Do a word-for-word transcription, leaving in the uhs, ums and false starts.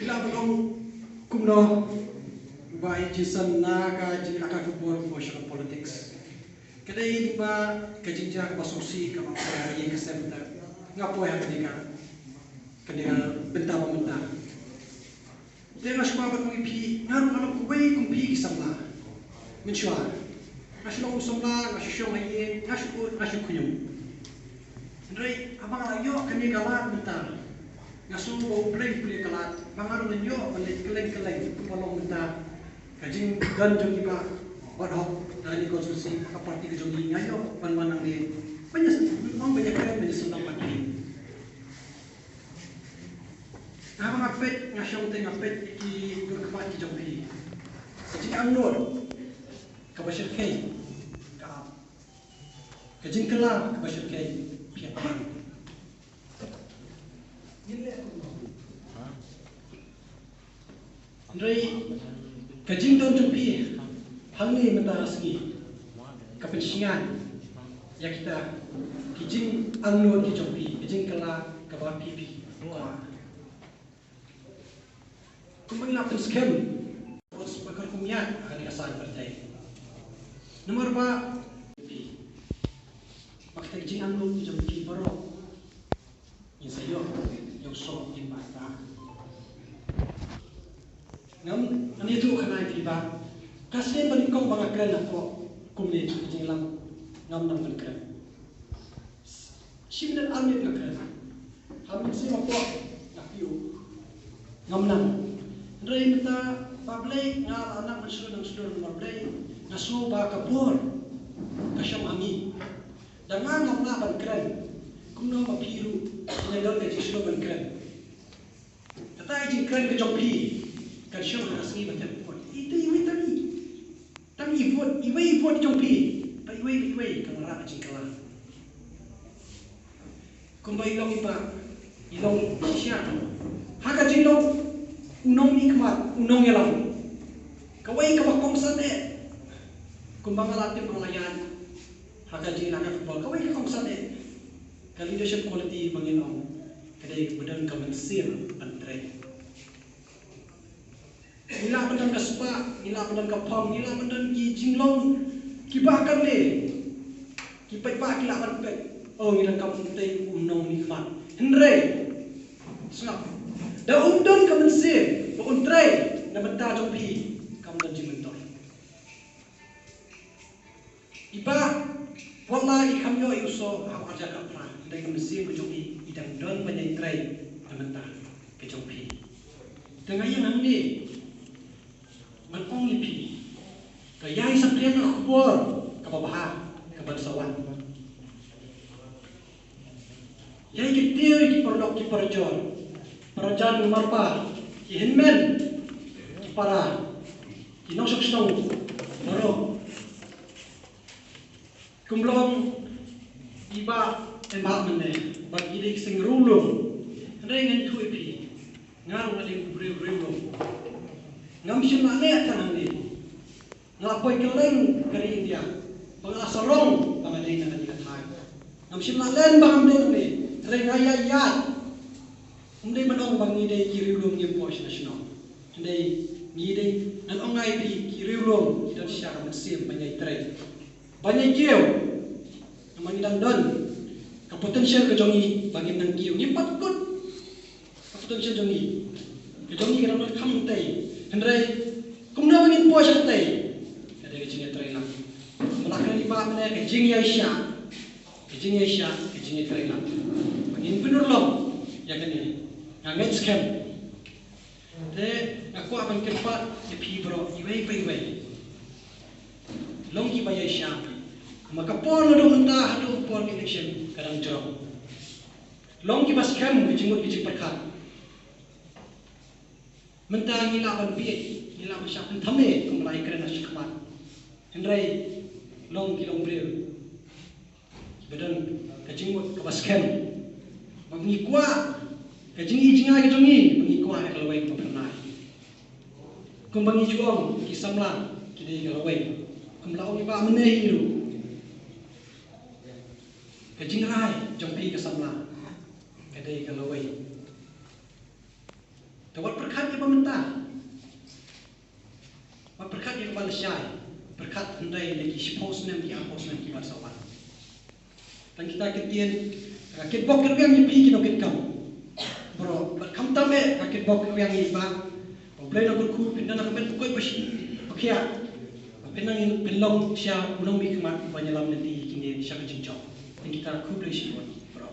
Phi lah ban ong kumno ba ïa jingsan na ka jingïalehkai khubor kumno sha ka politics. Ka dei ba ka jingjia kaba sngewsih kaba poi ha ïing ka sem, te nga poi ha kane ka, kane ka bynta ba mynta. Te nga shu kwah ban ong ïa phi, nga ruh nga long uwei kum phi ki samla. Mynshuwa nga shu long u samla, nga shu shong ha ïing, nga shu ud, nga shu khñium. Hynrei haba nga la ïoh kane ka lad mynta, nga sngew ba U Blei u plie ka lad ba nga ruh ngan ïoh ban leit kylleng kylleng kumba long mynta. Ka jingdon jong i Bah Wat Hok ha kane ka constituency, ka party ka jong i, nga ïoh ban wan nangne ban ïa, ban ïakren, ban ïaseng bad phi. Haba nga peit, nga shong te nga peit ki dur khmat ki jong phi. Ka jingangnud kaba shyrkhei ka ap. Ka jingkylla kaba shyrkhei phi ap. Hynrei ka jingdon jong phi hangne mynta ka sngi ka pynshngaiñ ïa kita ki jingangnud ki jong phi, ka jingkylla kaba phi phi kwah. Kumba ngi la pynskhem, ba ka rukom ïaid ha kane ka saiñ pyrthei. Namar ba, ba kita ki jingangnud ki jong phi baroh ngin sa ïoh, ïoh soh, ngin bad ta. Ngam, ngam ïathuh khana ïa phi ba ka sien ba nyngkong ba nga kren hapoh kumne ki jingïalang, ngam nang ban kren. Shi minit ar minit nga kren. Ha mynsiem hapoh nga pynïoh, ngam nang. Hynrei mynta ba Blei nga la nang ban shlur, nang shlur namar Blei, nga sngew ba ka bor ka shong ha ngi. Da nga ngam lah ban kren, kumno ma phi ruh phin ïadon ka jingshlur ban kren? Kata ka jingkren ka jong phi kan shong ha ka sngi ba tep vote. Ite iwei tang i, tang i vote, iwei i vote jong phi, ba iwei ba iwei ka wanrah ka jingkylla. Kumba i long i Bah, i long shisha ha ka jinglong u nongmihkhmat, u nongïalam. Kawei kaba kongsan eh. Kumba nga la tip, nga la ïaid ha ka jingïalehkai football, kawei ka kongsan eh, ka leadership quality ba ngin ong, ka dei ba don ka mynsiem ban trei. Ngi lah ban don ka spah, ngi lah ban don ka phong, ngi lah ban don ki jinglong kiba kane, ki paidbah ki lah ban peit, oh, ngi donkam utai u nongmihkhmat. Hynrei sngap, da um don ka mynsiem ba un trei na bynta jong phi, kam don jingmyntoi. I Bah, wat la i kham ïoh ïa u soh ha u ar hajar khatphra, hynrei ka mynsiem ka jong i, i dang don ban ïai trei na bynta ka jong phi. Te nga ïeng hangne ban ong ïa phi, ka ïai saphriang ka khubor kaba bha kaban sa wan. Ïa ki tiew, ïa ki paralok, ki parajor, parajan marpa, ki hynmen, ki para, ki nongshong shnong baroh. Kumba ong i Bah, i Bah mynne ba ki dei ki seng riewlum. Hynrei ngan ïathuh ïa phi, nga ruh nga dei u briew riewlum. Ngam shym la leh tang hangne. Nga la poi kylleng ka ri India ba nga la sarong ba nga dei na kane ka thaiñ. Ngam shym la len ba ngam dei hangne, hynrei nga ïaid ïaid. Ym dei ban ong ba ngi dei ki riewlum ngim poi shano shano. Hynrei ngi dei, ngan ong ïa phi, ki riewlum ki don shisha ka mynsiem ban ïai trei, ban ïai kiew. Namar ngi dang don ka potential ka jong ngi ba ngin nang kiew, ngim pat kut ka potential jong ngi. Ka jong ngi ka dang don kham tei. Hynrei kumno ngin poi sha tei? Ka dei ka jingïatreilang. Kumba la kren i Bah mynne, ka jingïaishah, ka jingïaishah, ka jingïatreilang. Ba ngin pynurlong ïa kane, nga ngeit skhem. Te nga kwah ban kyrpad ïa phi baroh, iwei pa iwei, long kiba ïaishah. Namar ka por naduh mynta haduh por election ka dang jrong. Long kiba skhem ka jingmut ka jingpyrkhat. Mynta ngi lah ban bieit, ngi lah ban shah pynthame kumba la ïakren ha shakhmat. Hynrei long ki long briew kiba don ka jingmut kaba skhem. Ba ngi kwah ka jingi jingai ka jong ngi, ba ngi kwah ïa ka lawei kaba phyrnai. Kumba ngi ju ong, ki samla ki dei ka lawei. Kumba la ong i Bah mynne hi ruh, ka jingrai jong phi ka samla ka dei ka lawei. Te wat pyrkhat ïa ba mynta. Wat pyrkhat ïa kaba lashai. Pyrkhat hynrei na ki shiphew snem, ki arphew snem kiba sa wan. Tang kita ki ktien, ka kitbok kitrwiang ïa phi ki nongkitkam. Bro, bad khamtam eh ka kitbok kitrwiang ïa i Bah. Ba U Blei un kyrkhu, phin don ha ka met bakhuid ba shi, ba khia. Ba phin nang, phin long shisha u nongmihkhmat ban ïalam lynti ïa kine sha ka jingjop. Tang kita, khublei shibun, bro.